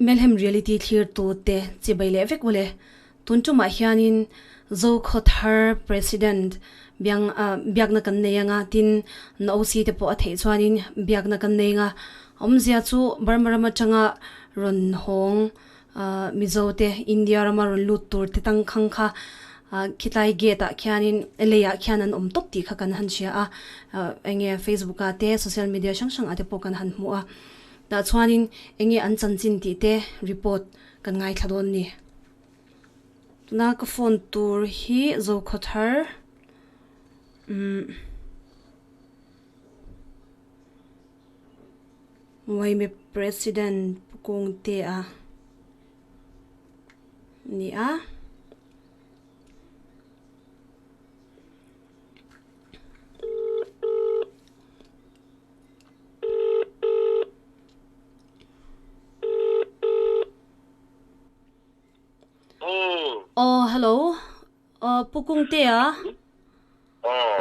Melhem Reality thlir tu te chibai leh vek ule. Tun tumah hianin Zokhawthar President biang biakna kan nei anga tin na OC te pawh a theih chuanin biakna kan nei anga awmzia chu Burma ram atanga rawn hawng Mizo te India rama rawn lut tur te tangkhang kha khitlai gate ah khianin leiah khian an awm tawp tih kha kan han hria a, enge Facebook ah te social media hrang hrang ah te pawh kan han hmu a. Tah chuanin enge an chanchin tih te report kan ngaithla dawn ni. Tuna ka phone tur hi Zokhawthar umm Uaime President Pu Kungtea ni a. Aw hello aw Pu Kungtea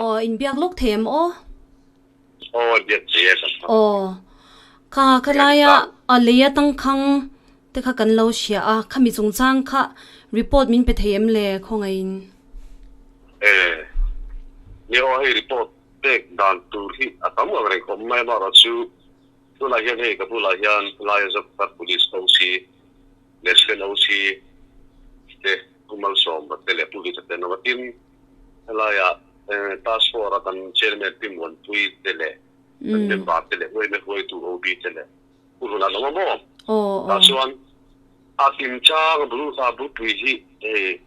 aw inbiak lawk thei em aw? Aw inbiak thei e ka hria. Aw kha khalaia a lei atangkhang te kha kan lo hria a khami chungchang kha report min pe thei em le khawngaihin? E ni aw hei report pek dan tur hi a tam ang reng khawp mai amaherawhchu tunah hian hei ka bulah hian helai Zokhawthar Police OC leh Sven OC te Pu Malsawma te leh Pu Vita te an awm a tin helaiah Task Force a kan Chairman Pi Muanpui te leh kan member te leh Huaime Huaitu OB te leh Pu Runa an awm a maw? Tah chuan a kimchang bulpui hi hei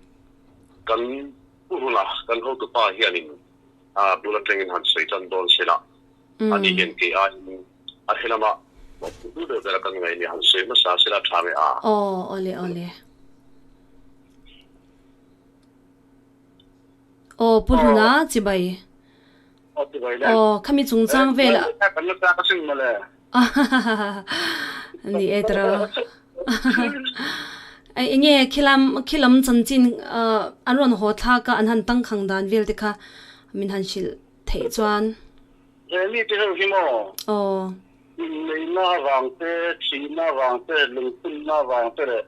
kan Pu Runa kan hotupa hianin a bul atangin han sawi tan dawn se la, ani hian kei aiin a he lama mawhphurtu deuh ber a kan ngaih nia han sawi hmasa se la tha nge a. Aw, awle awle. Aw, Pu Hluna, chibai. Aw, chibai le. Aw, khami chungchang vel a. Kan la chak asin mawle. Ni e tiraw. Enge khilam khilam chanchin an rawn haw thlak a an han tangkhang dan vel te kha min han hrilh theih chuan. He mi te ho hi maw? Aw. Inneihna avang te, thihna avang te, lungphunna avang te leh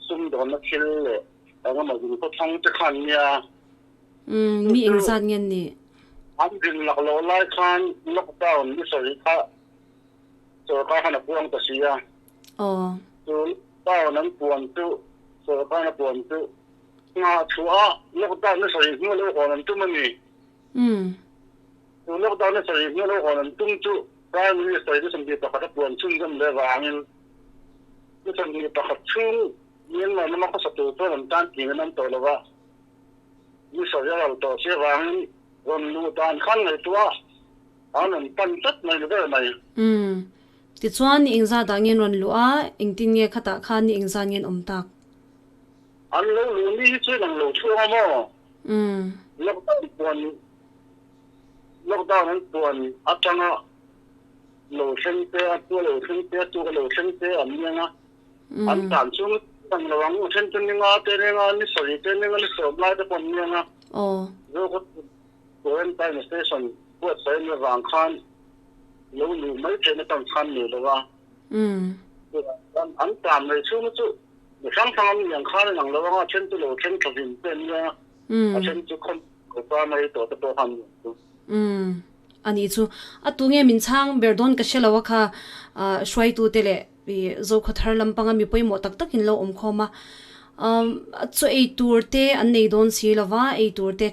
sumdawnna thil leh eng emaw zingkhawthlang te khan nia. Umm mi engzat nge an nih? An din lak loh lai khan lockdown ni sawi kha sorkar khan a puang ta si a. Aw. Chu lockdown an puan chu sorkar a puan chu nghah chhuah a lockdown ni sawi hnu lo hawn an tum a ni. Umm. Chu lockdown ni sawi hnu lo hawn an tum chu Prime Minister ni 21 a puan chhunzawm leh vangin ni 21 chhung Myanmar lama khawsa tur chuan an tan tih an awm tawh lo va. Ni sawi a ral tawh si avangin rawn luh dan khan ngaihtuah a an rawn pan tlat mai ni ber mai. Umm. Tichuan ni engzat ah nge an rawn luh a, engtin nge khatah khan ni engzat nge an awm tak? An lo luh ni hi chu in ang lo chhuang a maw? Umm. Lockdown puan lockdown an puan atanga lo thleng te a tua lo thleng te a tuk a lo thleng te an ni ang a. An tan chu ang lo ang, then chu ninga te ninga ni sarih te ninga ni sawm lai te pawh an ni ang a. Zo quarantine station buatsaih a nih avang khan lo luh mai theihna tan khan nei lo a. An tan mai chhung chu mi hrang hrang an ni ang khan in ang lo ang a, then chu lo thleng tha zin te an nia, a then chu khawm lo ta mai tawh te pawh khan an ni ang chu. A nih chu. A tunge min chhang ber dawn ka hre lo a kha hruaitute leh I Zokhawthar lampanga mi pawimawh tak tak in lo awm khawm a, chaw ei tur te an nei dawn si lo va, ei tur te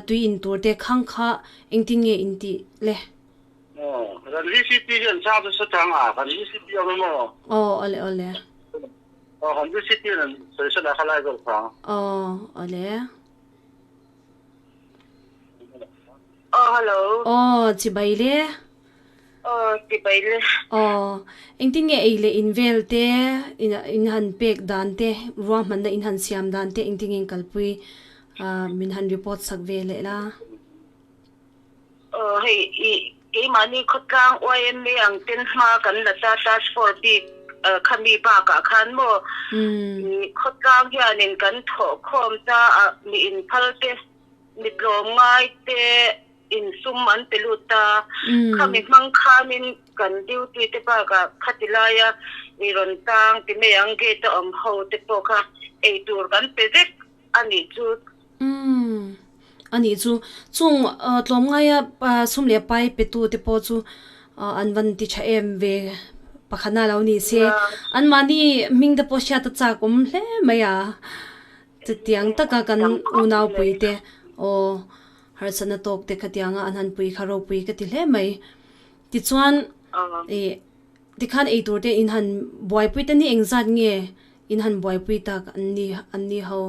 tui in tur te khang kha engtin nge in tih le? Aw, kan VCP hian chang chu sa chang a, kan VCP awm em aw? Aw, awle awle. Aw, kan VCP in an sawi sa dah kha lai zawk kha. Aw, awle. Aw, hello. Aw, chibai le. Aw, chibai le. Aw, engtin nge ei leh in vel te, in han pek dan te, ruahmanna in han siam dan te engtin nge in kalpui min han report sak ve leh la. Aw, hei i keimahni khawtlang YMA ang ten hma kan la ta task force bik khami bakah khan maw i khawtlang hianin kan thawhkhawm ta a mi inphal te, mi tlawmngai te. in sum an pe lut ta. Khami hmang khanin kan duty te bakah khati laia i rawn tang ti mai ang gate a awm ho te pawh kha eitur kan pe vek a nih chu. Umm a nih chu. Chung tlawmngaia sum leh pai petu te pawh chu an van ti tha em ve pakhatna lo ni se. Anmahni hming te pawh hriat a chak awm hle mai a. Chutiang taka kan unaupui te aw harsatna tawk te khatianga an han pui kha ropui ka ti hle mai. Tichuan ih tikhan eitur te in han buaipui te ni engzat nge in han buaipui tak an ni an ni ho?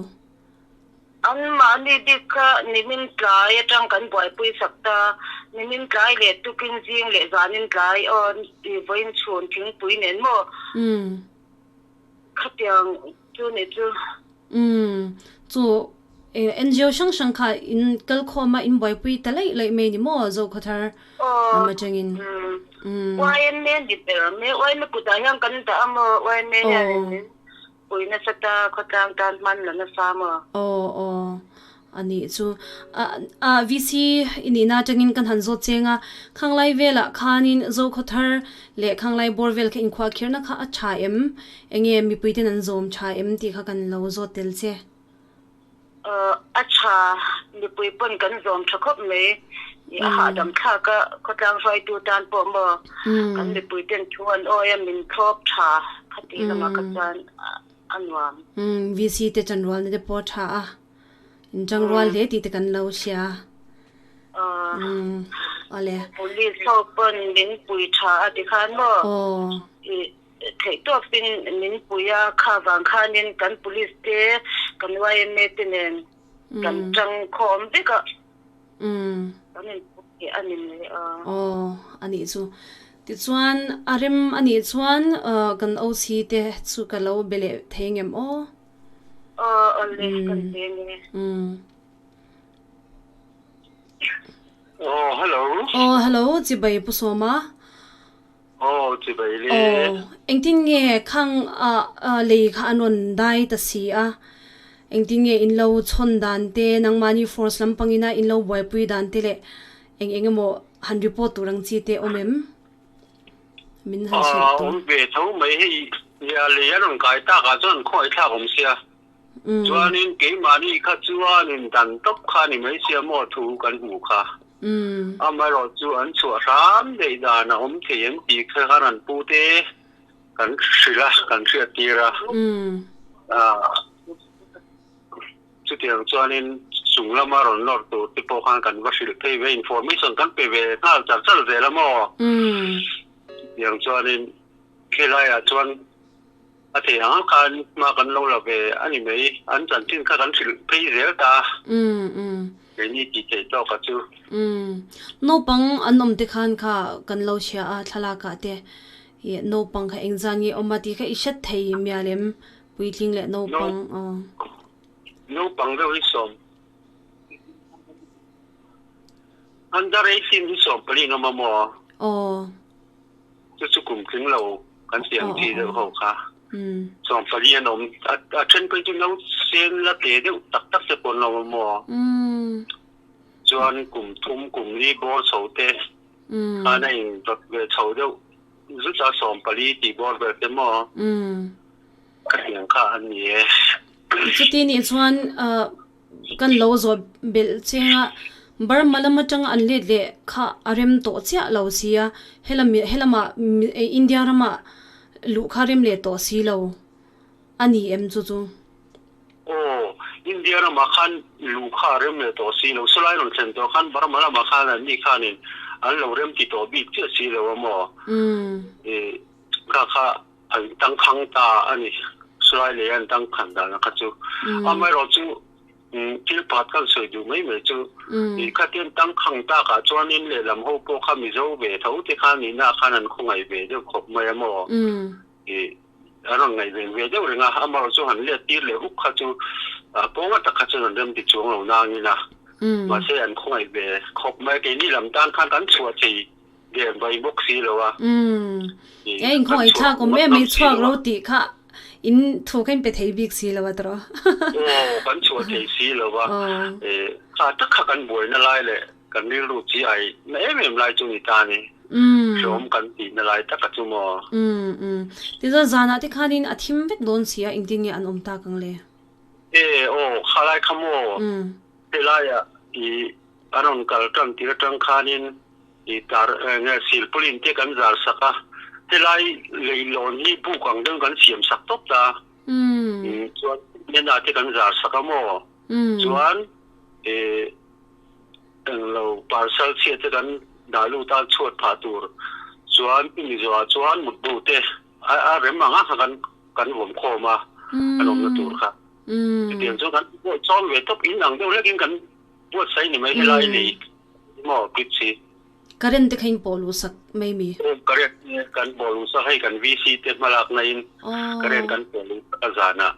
Anmahni bik kha nimin tlai atang kan buaipui sak ta. Nimin tlai leh tukin zing leh zanin tlai aw vawiin chhun thingpui nen maw? Khatiang chu nih chu. Umm chu NGO hrang hrang kha in kal khawm a in buaipui ta laih laih mai ni maw Zokhawthar lam atangin. Umm YMA ni ber mai YMA kutah hian kan dah a maw YMA hian min pui nasa ta khawtlang tan hman la nasa maw. Aw aw A nih chu. A VC i nihna atangin kan han zawt cheng a, Khanglai velah khanin Zokhawthar leh Khanglai bawr vel kha inkhua khirna kha a tha em? Enge mipuiten an zawm tha em tih kha kan lo zawt tel che. A tha, mipui pawn kan zawm tha khawp mai. A hahdam thlak a, khawtlang hruaitu tan pawh maw kan mipuiten thu an awi a, min thlawp tha kha tih lamah kha chuan a nuam. VC te chanrualna te pawh a tha a. Inṭangrual hle tih te kan lo hria. Umm awle. Police ho pawn min pui tha a ti khan maw? Aw. I theih tawpin min pui a, kha vang khanin kan police te, kan YMA te nen kan ṭang khawm vek a. Umm. Kan inpui a ni mai a. Aw, a nih chu. Tichuan a rem a nih chuan kan OC te chu ka lo be leh thei ngem aw? Aw awle kan pe nge. Aw hello. Aw hello chibai pu Sawma. Aw chibai le. Aw engtin nge khang a lei kha an rawn dai ta si a engtin nge in lo chhawn dan te nangmahni force lampang ina in lo buaipui dan te leh eng eng emaw han report tur ang chi te awm em? Min han hrilh tur. Awm ve tho mai hei nia lei a rawn kai tak ah chuan khawngaih thlak awm sia. Chuanin keimahni kha chuanin dan tawp kha ni mai sia maw thu kan hmuh kha. Amaherawh chu an chhuah hram daih dan a awm thei em tih kha khan an pu te kan hrilh a, kan hriat tir a. Chutiang chuanin chung lama rawn nawr tur te pawh khan kan va hrilh phei ve, information kan pe ve nghal char char zel a maw? Chutiang chuanin khilaiah chuan a theih ang ang khan hma kan lo la ve a ni mai, an chanchin kha kan hrilh phei zel ta, keini tih theih tawk a chu. Naupang an awm te khan kha kan lo hria a thlalakah te, naupang kha engzan nge awm a tih kha i hret thei mial em? Puitling leh naupang aw. Naupang deuh hi sawm. Under 18 hi 14 an awm a maw? Aw. Chu chu kum tling lo kan tih ang chi deuh ho kha. 14 an awm. A then phei chu no sen la te deuh tak tak te pawh an awm a maw? Chuan kum thum kum li bawr chho te khan a in dawt ve chho deuh zut a 14 tih bawr vel te maw? Ka hniang kha a ni e. Chuti nih chuan kan lo zawh belh cheng a, Burma lam atanga an let leh kha a rem tawh chiah lo si a, helami helama India rama luh kha rem leh tawh si lo a ni em chu chu? Aw, India ramah khan luh kha a rem leh tawh si lo, sawlai rawn thlen tawh khan Burma lamah khan an ni khanin an lo rem ti tawh bik chiah si lo a maw? Kha kha An tangkhang ta a ni. Sulai lei an tangkhan dan a kha chu. Amaherawh chu thil pakhat kan sawi duh mai mai chu i khatian tangkhang takah chuanin lehlam ho pawh kha Mizo ve tho te khan nihna ah khan an khawngaih ve deuh khawp mai a maw? I an rawn ngaihven ve deuh reng a, amaherawh chu han let tir leh huk kha chu pawnga tak kha chuan an rem ti chuang lo nangin a. Mahse an khawngaih ve khawp mai a, keini lam tan khan kan chhuah thei. Der mai bawk si lo a. Umm. E in khawngaih thlak awm em mai chhuak ro tih kha in thu kha in pe thei bik si lo a tawh. Aw kan chhuah thei si lo a. E kha tak kha kan buaina lai leh. Kan rilru chi ai na em em lai chu ni ta a ni. Hlawm kan tihna lai tak a chu maw? Umm umm. Tichuan zanah te khanin a thim vek dawn si a, engtin nge an awm tak ang le? E aw, kha lai kha maw? Helaiah i a rawn kal tan tir atang khanin i tar nge silpauline te kan zar sak a, helai leilawn hi buk ang deuhin kan siam sak tawp ta. Chuan nena te kan zar sak a maw? Chuan e Englo parcel chhiat te kan dah lut a chhuat phah tur chuan i mizoah chuan mutbu te a rem ang a kan kan vawm khawm a an awmna tur kha. Chutiang chuan kan buat chawm ve tawp in ang deuh hlekin kan buatsaih ni mai helai lei maw bridge hi. Current te kha in pawh luh sak mai mi? Current te kan pawh luh sak hei kan VC te hmalakna in current kan pawh luh sak a zanah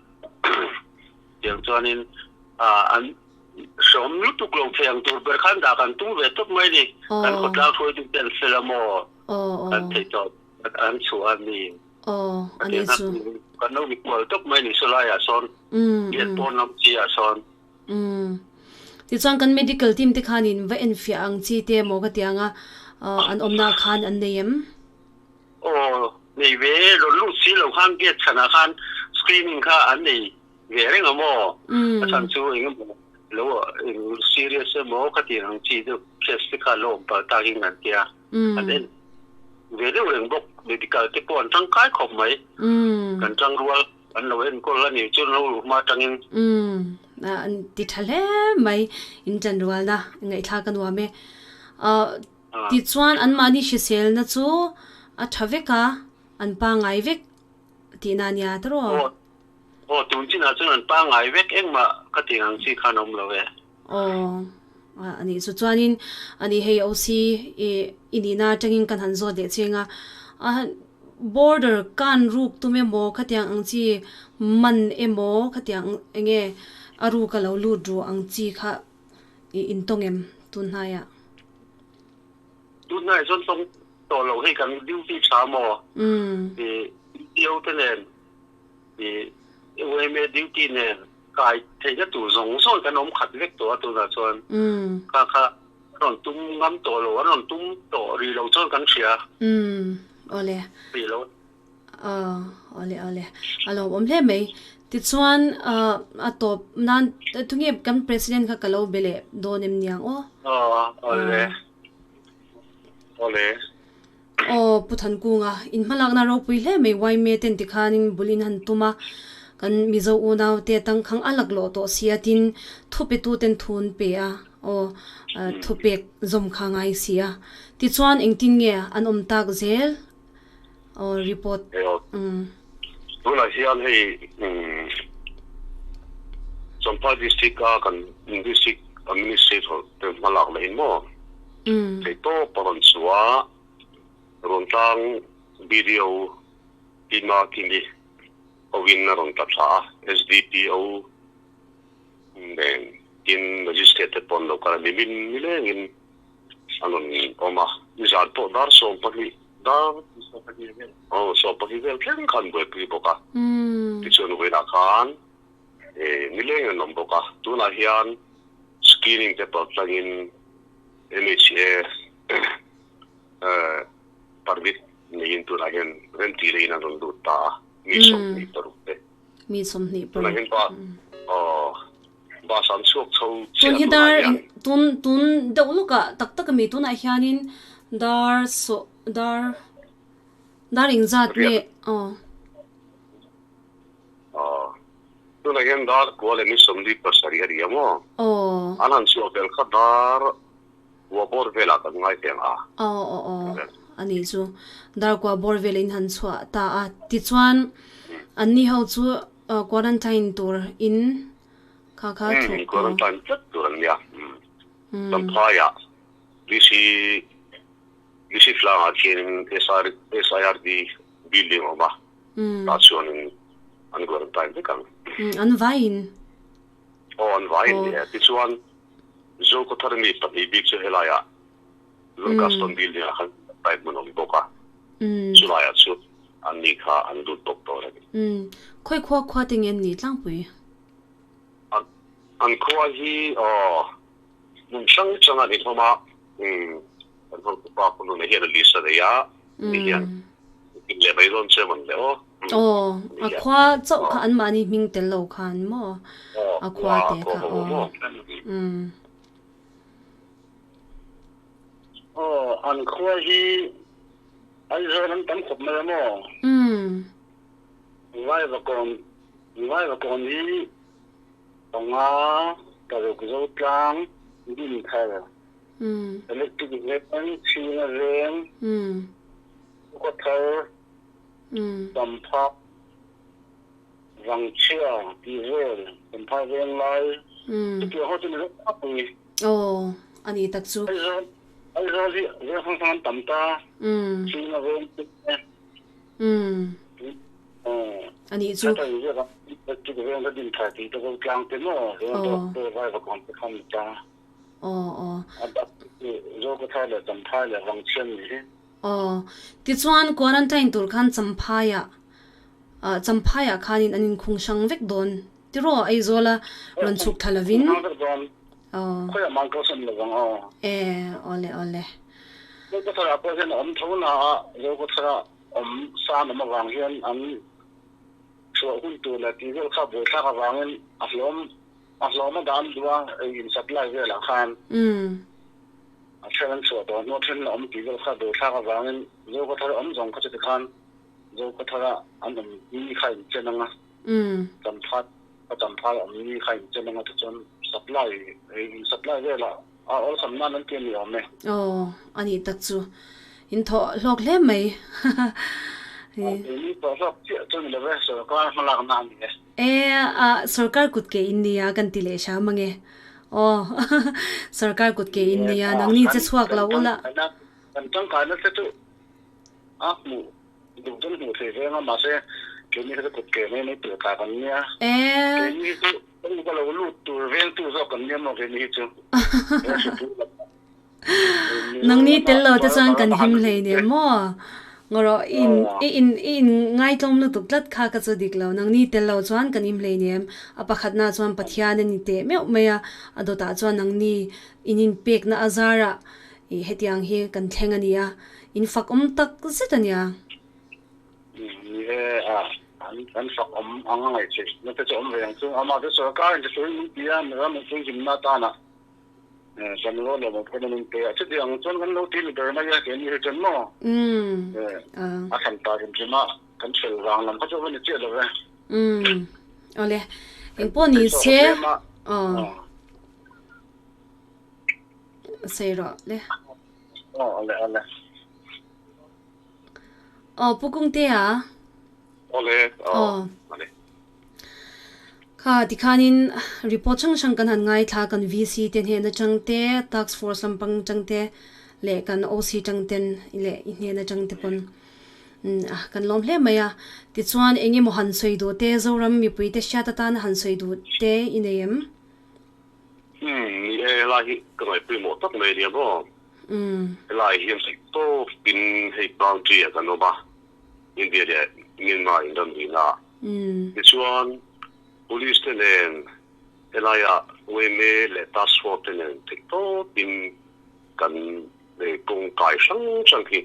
tiang chuanin an Hrawm lutuk lo thei ang tur ber khan dah kan tum ve tawp mai ni. Kan khawtlang hruaitu te an fel a maw? Kan theih tawp an chhuah a ni. Kan lo mikual tawp mai ni sawlaiah sawn, gate pawn lam chi ah sawn. Tichuan kan medical team te khanin va enfiah ang chi te maw ka ti ang a, an awmna khan an nei em? Aw, nei ve, rawn lut si lo khan gate chhanah khan screening kha an nei. Ve reng a maw? A chhan chu eng emaw lo eng serious emaw ka tih ang chi deuh case te kha lo awm palh takin an tia. An en ve deuh reng bawk. Medical te pawh an tangkai khawp mai. Kan tangrual an lo enkawl a nih chu lo hma atangin. An ti tha hle mai. In tanrualna ngaihthlak a nuam e. Tichuan anmahni hriselna chu a tha vek a, an pangngai vek tihna a nia tawrh. Aw, tun chinah chuan an pangngai vek engmah ka tih ang chi khan a awm lo e. Aw, a nih chu. Chuanin a nih hei OC i i nihna atangin kan han zawt leh cheng a, a border kan ruk tum emaw khatiang ang chi man emaw khatiang eng nge a ruk a lo lut ru ang chi kha i intawng em tun hnaiah? Tun hnaiah chuan tawng tawh lo hei kan duty tha maw? I DO te nen I yma duty nen kai theihna tur zawng zawng kan awm khat vek tawh a tunah chuan kha kha an rawn tum ngam tawh lo, an rawn tum tawh rih lo chuan kan hria. Umm awle. Rih lo. Aw awle awle a lo awm hle mai. Tichuan a tawp nan tunge kan president kha ka lo be leh dawn em niang aw. Aw awle awle. Aw Pu Thankunga, in hmalakna ropui hle mai Yma ten tikhanin bul in han tum a, kan Mizo unau te tangkhang a laklawh tawh sia tin thu petu ten thu an pe a, aw thupek zawm kha ngai si a. Tichuan engtin nge an awm tak zel? Aw report. Umm. Tunah hian hei Champhai District a kan District Administrator te hmalak leh in maw? Theihtawp a rawn chhuah a, rawn tlang BDO Pi Makimi hoin a rawn tla thla a, SDPO nen tin Magistrate te pawh an lo kal a ni, min nilengin an rawn awm a, nizan pawh dar 12 dar aw 12 vel thleng khan buaipui bawk a, tichuan vawiinah khan nilengin an awm bawk a, tunah hian screening te pawh tlangin MHA permit neiin tunah hian remti leiin an rawn lut ta a, mi 26 te. Mi 26. Tunah hian ba aw bus an chhuak chho Tun chiah hi tunah dar hian. tun tun deuh lawkah tak tak a mi tunah hianin dar saw dar dar engzat nge aw. Aw, tunah hian dar kua leh ni 47 a ni a maw? Aw. An han chhuah vel kha dar kua bawr velah kan ngai teh ang a. Aw aw aw, a nih chu. Dar kua bawr velah in han chhuah ta a. Tichuan, an ni ho chu quarantine tur in kha kha thu. Umm, quarantine tlat tur an nia. Umm, Champhaiah DC DC tlangah khianin SIRD building a awm a. Tah chuanin an quarantine vek ang. An vaiin? Aw, an vaiin ni e. Tichuan, Zokhawthar mi pahnih bik chu helaiah Lung Custom Building ah khan quarantine hmun a awm bawk a. Chulaiah chu an ni kha an lut bawk dawn a ni. Khawi khua khua te nge an nih tlangpui? An khua hi aw. Hmun hrang hrang an inhawm a, kan hotupa Pu Luna hian a list a nei a, ni hian in leh mai dawn che mawn le aw. Aw, a khua chauh kha anmahni hming tel lo khan maw? A khua te kha aw. Aw, an khua hi Aizawl an tam khawp mai a maw? Vaivakawn, Vaivakawn hi panga paruk zo tlang din thar, electric veng, chhinga veng, khaw thar, Champha, Vangchhia tih vel, Champha veng lai, chutiang ho chu ni vek khawp mai. Aw, a ni tak chu. Aizawl, Aizawl hi veng hrang hrang an tam ta, chhinga veng te. A nih chu. Aw aw. Aw. Tichuan quarantine tur khan Champhaiah ah Champhaiah khanin an inkhung hrang vek dawn tiraw Aizawla rawn chhuk thla lovin. Aw. E awle awle. Awm san awm avang hian an chhuah hun tur leh tih vel kha buaithlak avangin a hlawm a hlawm a dan duh a, ei in supply velah khan a then an chhuah tawh hnu a then la awm tih vel kha buaithlak avangin Zokhawthar awm zawng kha chuti khan Zokhawthara an awm ni kha in chen ang a, Champhai a Champhai awm ni kha in chen ang a tichuan supply ei in supply velah A awlsam nan an ti a ni awm e. Aw, a nih tak chu. In thawh hlawk hle mai. Keini thawh hlawk chiah chu ni lo e, sorkar hmalakna a ni e. E, a, sorkar kut ke in nia kan ti leh hram ange. Aw, sorkar kut ke in nia, nangni che chhuak lo ula. Kan tangkaina te chu a hmuh duh chuan hmuh theih veng a, mahse keini kha chu kut ke mai mai tur tla kan nia. Keini hi chu Heng ka lo lut tur vengtu zawk kan nia maw keini hi chu. Nangni tel lo te chuan kan him hlei nia maw? Ngawrawh i in i in i in ngaitlawm lutuk tlat kha ka chu dik lo. Nangni tel lo chuan kan him hlei nia. A pakhatna chuan Pathian a ni teh meuh mai a, a dawtah chuan nangni in inpekna a zarah i hetiang hi kan thleng a nia. In fak awm tak zet a nia. Ni e, an fak awm ang a ngaih theih na te chu awm ve ang chu. Amah chu sorkar in tisuin min ti a, ram in puihlimna atana kan rual lo pawn an inpe a. Chuti ang chuan kan lo ti ni ber mai a, keini hi chuan maw a thlan ta hrim hrim a, kan fel vang lam kha chu a va ni chiah lo ve. Awle, engpawh ni se, aw sawi rawh le. Aw, awle awle. Aw Pu Kungtea. Awle, aw. Awle. Kha tikhanin report hrang hrang kan han ngaithla kan VC te hnen atang te, task force lampang atang te leh kan OC tang ten leh i hnen atang te pawn kan lawm hle mai a. Tichuan eng emaw han sawi duh te Zoram mipui te hriat atana han sawi duh te i nei em? Umm ni e, helai hi ka ngaihpawimawh tak mai ania maw? Helai hian theih tawp in hei boundary ah kan awm a, India leh Myanmar in ram rihna ah. Tichuan Police te nen helai ah yma leh Task Force te nen theih tawp in kan kawng kai hrang hrang hi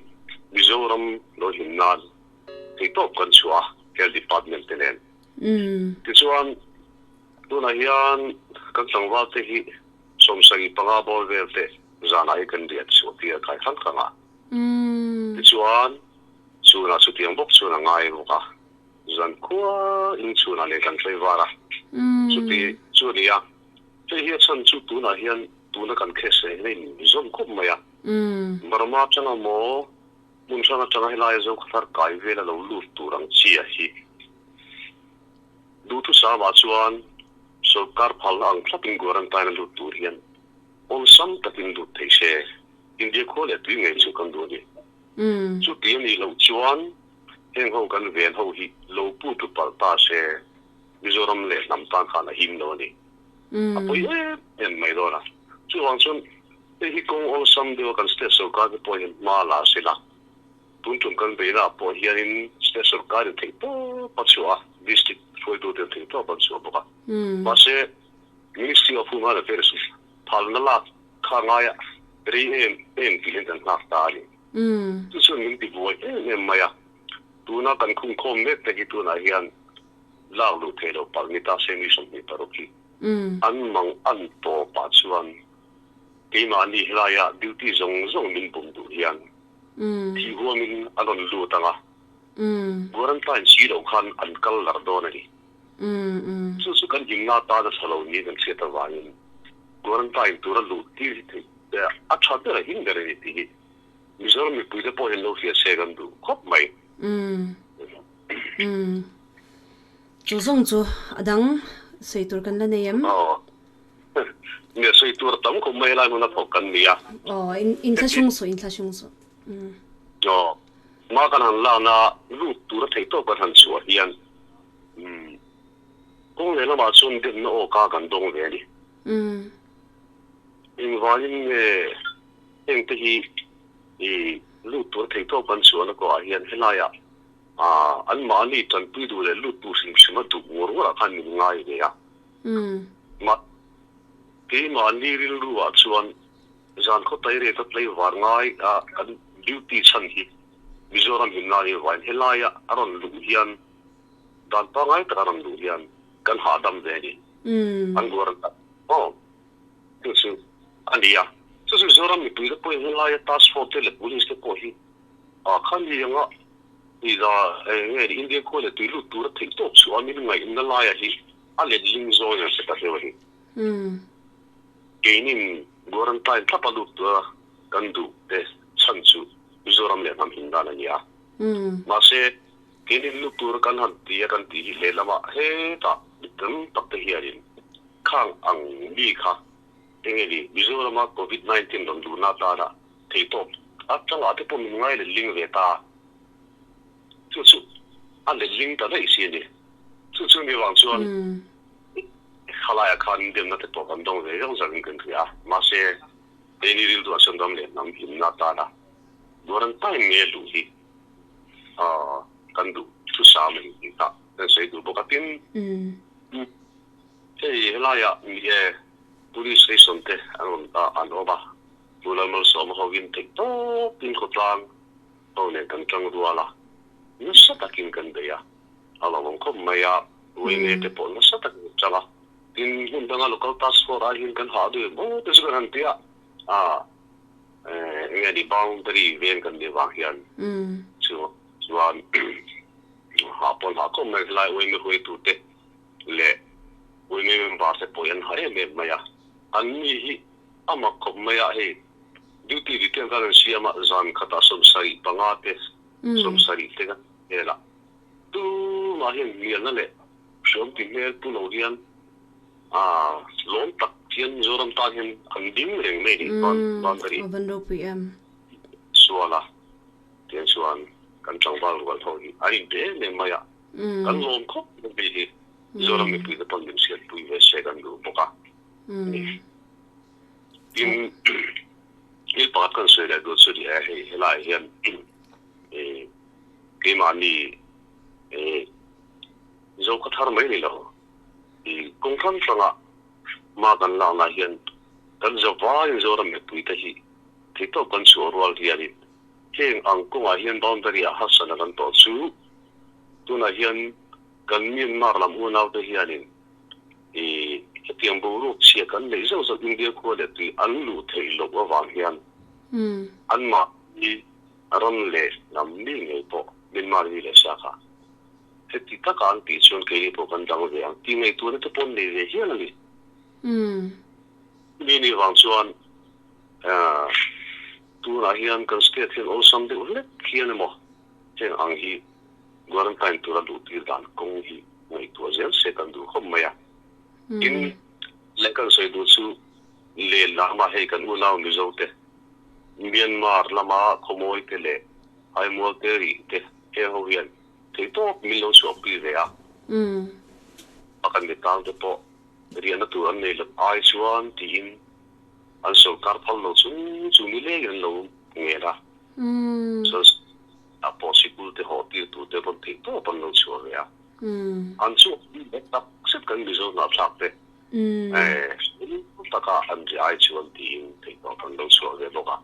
Mizoram lo hlim nan theih tawp kan chhuah a, Health Department te nen. Tichuan Tunah hian kan tlangval te hi 75 bawr vel te zanah hi kan riah chhuah tir a kai hrang hrang a. Tichuan chhunah chutiang bawk chuan a ngai bawk a, zan khua in chhunah nen kan tlei var a. Chuti chu a ni a, hei hi a chhan chu tunah hian tuna kan case reng hian a inzawm khawp mai a. Burma atanga maw hmun hrang atanga helai a Zokhawthar kai vel a lo lut tur ang chi a hi. Duhthusama chuan sorkar phalna ang thlapin quarantine a lut tur hian awlsam takin lut thei se, India khua leh tui ngei chu kan duh a ni. Chuti a nih loh chuan heng ho kan ven ho hi lo pu tu palh ta se, Mizoram leh hnam tan khan a him lo a ni. A pawi em em mai dawn a. Chuvang chuan hei hi kawng awlsam deuha kan state sorkar te pawh hian hma la se la. Tun tum kan beihna ah pawh hianin state sorkar in theih tawp a chhuah a, district hruaitute in theih tawp an chhuah bawk a. Mahse, Ministry of Home Affairs phalna lak Kha ngaia rei em em tiin kan nghak ta a ni. Chu chuan min ti buai em em mai a, tuna kan khungkhawm mek te hi tunah hian lak luh theih loh palh ni ta se mi 26 hi an mang an tawpah chuan keimahni helaia duty zawng zawng min bum duh hian thih huamin a rawn lut ang a, quarantine si loh khan an kal larh dawn a ni. Chu chu kan himna atan a tha lo niin kan hriat avangin quarantine tura luh tir hi theih a tha ber a him ber a ni tih hi Mizoram mipuite pawh hian lo hria se kan duh khawp mai. Chu zawng chu a dang sawi tur kan la nei em? Aw. Nia sawi tur a tam khawp mai helai hmun a thawk kan ni a. Aw, inthlahrung suh, inthlahrung suh. Aw, hma kan han lakna lut tura theih tawp kan han chhuah hian Umm. Kawng leh lamah chuan demna aw ka kan dawng ve a ni. Engvangin nge hengte hi i lut tur thei tawp kan chhuahna kawhah hian helaiah anmahni tanpui duh leh lut tur hrim hrim a duh ngawr ngawrah khan min ngai ve a. Mah keimahni rilruah chuan zan khaw tai reta tlaivar ngai a kan duty chhan hi Mizoram himna ni vain helaia a rawn luh hian Dan pangngai taka rawn luh hian kan hahdam ve a ni. An buar tak aw. Chu chu a ni a. Chu chu Mizoram mipuite pawhin helaia task force te leh police te pawh hi ah khan mi anga i za eng nge ni India khua leh tui lut tura theih tawp chhuah a min ngaihna laia hi a let ling zawng an hre ta hleuh a ni. Keinin quarantine thlapa lut tura kan duh te chhan chu Mizoram leh hnam him dan a ni a. Mahse. Keinin lut tur kan han ti a kan tih hi lehlamah hetah mi tam tak te hianin khang ang mi kha enge ni Mizorama Covid 19 rawn luhna atana theihtawp atangah te pawh min ngai letling ve ta chu chu a letling ta daih si a ni. Chu chu mi vang chuan khalaiah khan demna te pawh kan dawng ve zawng zawngin kan hria a, mahse keini rilruah chuan ram leh hnam hlimna atana quarantine nge luh hi kan duh thusam a ni tih kha kan sawi duh bawk a. Tin, hei helaiah ni e Police station te an rawn an awm a, Pu Lalmalsawma hovin theih tawpin khawtlang ho nen kan tang rual a, nasa takin kan bei a, a lo awm khawp mai a, Uaime te pawh nasa takin an tang a. Tin, hmun danga local task force ai hian kan hah duh em aw te chu kan han ti a, Enge ni boundary veng kan nih vang hian chu chuan hah pawn hah khawp mai helai uaimi hruaitute leh uaimi member te pawh hi an hah em em mai a, an ni hi a mak khawp mai a, hei duty detail khan an siam a, zan khatah 75 te 70 te kan hmel a, tumah hian hnialna leh hriawm ti hmel pu lo hian A lawm tak hian Mizoram tan hian an ding reng mai ni chuan boundary Aw van ropui em. Suala tiang chuan kan tlangval rual ho hi an inpe em em mai a, kan lawm khawp mai hi Mizoram mipui te pawn min hriatpui ve se kan duh bawk a ni. Tin, thil pakhat kan sawi leh duh chu ni e, hei helaiah hian keimahni Mizo khawthar mai ni lo. I kawng hrang hrangah hma kan lakna hian kan zavaiin Zoram mipuite hi theihtawp kan chhuah rual hianin heng ang kawngah hian boundary ah harsatna kan tawh chu tunah hian kan Myanmar lam unaute hianin i hetiang boruak chhia kan neih zauh zauh India khua leh tui an luh theih loh avang hian anmahni ram leh hnam mi ngei pawh Myanmar mi leh sa kha Heti taka an tih chuan keini pawh kan dang ve ang tih ngaihtuahna te pawh an nei ve hial a ni. Chumi ni vang chuan tunah hian kan state hian awlsam deuh hlek hian emaw heng ang hi quarantine tura luh tir dan kawng hi ngaihtuah zel se kan duh khawp mai a. Tin, leh kan sawi duh chu len lama hei kan unau Mizo te, Myanmar lama khawmawi te leh Haimual te rih te heng ho hian Thei tawp min lo chhuahpui ve a, a kan mi tang te pawh riahna tur an nei loh ai chuan tiin an sawrkar phal lo chung chung ni lengin an lo ngel a, chuan ah pawh sikul te haw tir tur te pawn theih tawp an lo chhuah ve a, an chhuahpui ve tak zet kan Mizo hnahthlak te taka an ri ai chuan tiin theih. tawp an lo chhuah ve bawk a.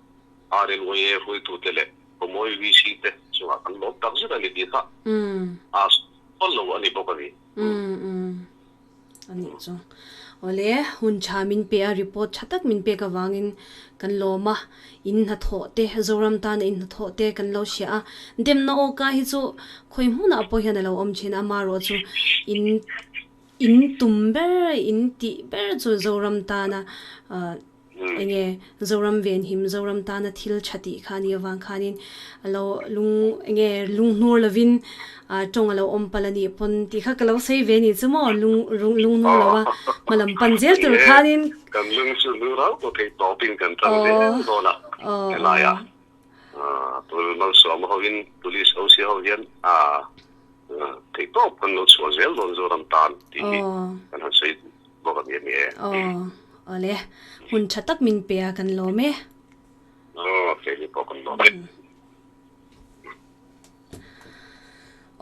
RLYA hruaitute leh Khawmawi VC te chungah kan lawm tak zet a ni tih kha a sawi lo a ni bawk a ni. A nih chu. Awle, hun tha min pe a, report tha tak min pek avangin kan lawm a, in hnathawh te, Zoram tana in hnathawh te kan lo hria a, demna awka hi chu khawi hmunah pawh hian a lo awm thin a, amaherawh chu in in tum ber, in tih ber chu Zoram tana Enge Zoram venhim, Zoram tana thil tha tih kha ni avang khanin a lo lung enge lunghnur lovin tawng a lo awm palh a nih pawn tih kha ka lo sawi ve ni chu maw lung lunghnur lo a hmalam pan zel tur khanin Kan lung chu hnur au pawh theih tawpin kan tang zel dawn a helaiah tul malsawm hovin police ho si ho hian theih tawp kan lo chhuah zel dawn Zoram tan tih hi kan han sawi bawk a ni a ni e. Aw, awle. Hun tha tak min pe a kan lawm e. Aw, keini pawh kan lawm e.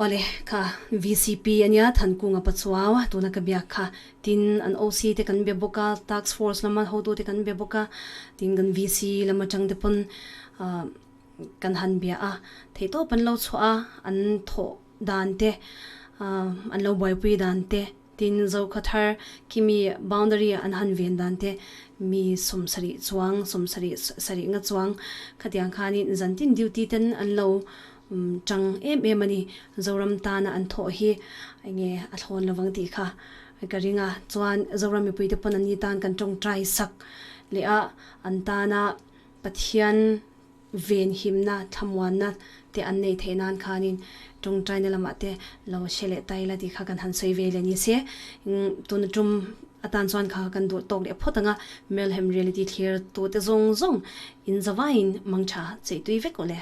Awle, kha VCP a nia, Thankunga Pachuau tuna ka biak kha. Tin, an OC te kan be bawk a, Task Force lama hotu te kan be bawk a, tin kan VC lam atang te pawn kan han bia a. Theihtawp an lo chhuah a, an thawh dan te, an lo buaipui dan te, Tin, Zokhawthar khi mi boundary an han ven dan te mi 70 chuang, 70 sarih nga chuang khatiang khanin zantin duty ten an lo tang em em a ni. Zoram tana an thawh hi enge a thlawn lovang tih kha ka ring a. Chuan Zoram mipui te pawn an ni tan kan tawngtai sak leh a, an tana Pathian venhimna, thlamuanna te an neih theih nan khanin tawngtaina lamah te lo hre leh ta ila tih kha kan han sawi ve leh ni se. Tuna tum atan chuan kha kan duh tawk leh phawt ang a, Melhem Reality thlir tute zawng zawng in zavaiin mangtha cheitui vek aw le.